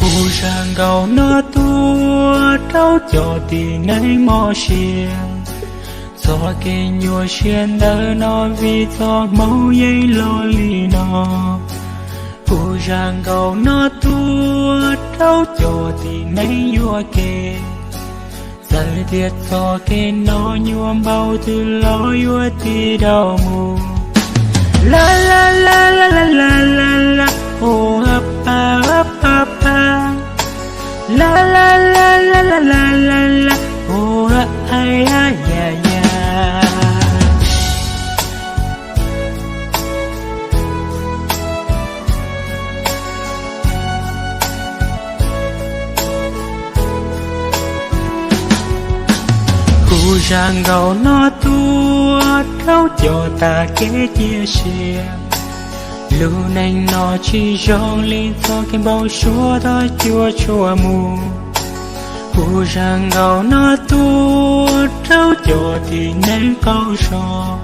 Kuv zaj nkauj no tuaj rau cov tib neeg mob siab, txoj kev nyuaj siab ntawm no vim txoj hmoov yeej los li no. Kuv zaj nkauj no tuaj rau cov tib neeg yuam kev, txawm tias txoj kev no nyuaj npaum twg los yuav tiv dhau mus. La la la la la la la la, o a pa a pa pa. La la la la la la la la, o a ai a ya ya. Kuv zaj nkauj no tuaj rau cov tas kev cia siab. Lub neej no tsis zoo li txoj kev npau suav tau cuam tshuam mus. Kuv zaj nkauj no tuaj rau cov tib neeg qaug zog,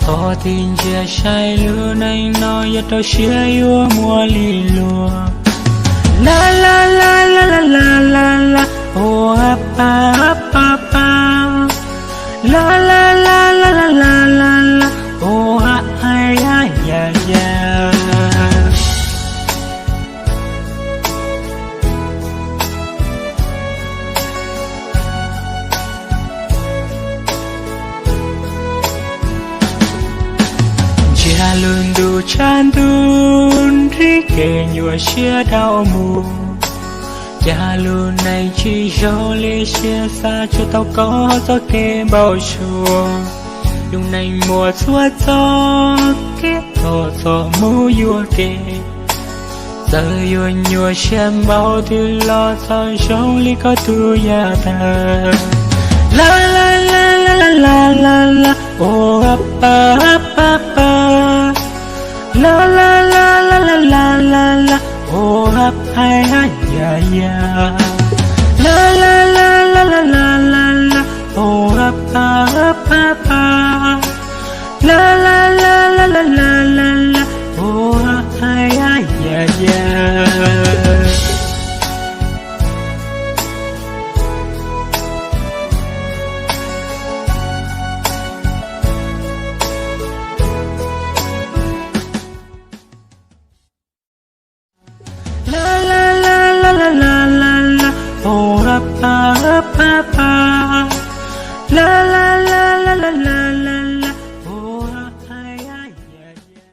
thov txim ntsia saib lub neej no yog rau siab yuav muaj li luag. La la la la la la la la, o a pa a pa pa. La la la la la la la la, o a ai a ya ya. Ntsiag lus ntuj tshav ntuj nrig kev nyuaj siab dhau mus. Cas lub neej tsis zoo li siab xav, tsuas tau kov txoj kev npau suav. Lub neej muaj txhua txoj kev thov txoj hmoov yuam kev. Txawm yuav nyuaj siab npaum twg los txhob zoo li koj tus yam tag. La la la la la la la, o a pa a pa pa. La la la la la la la la, o a ai a ya ya. La la la la la la la la, o a pa a pa pa. La la la la la la la la, o a ai a ya ya. La la la la la la la la, o a pa a pa pa. La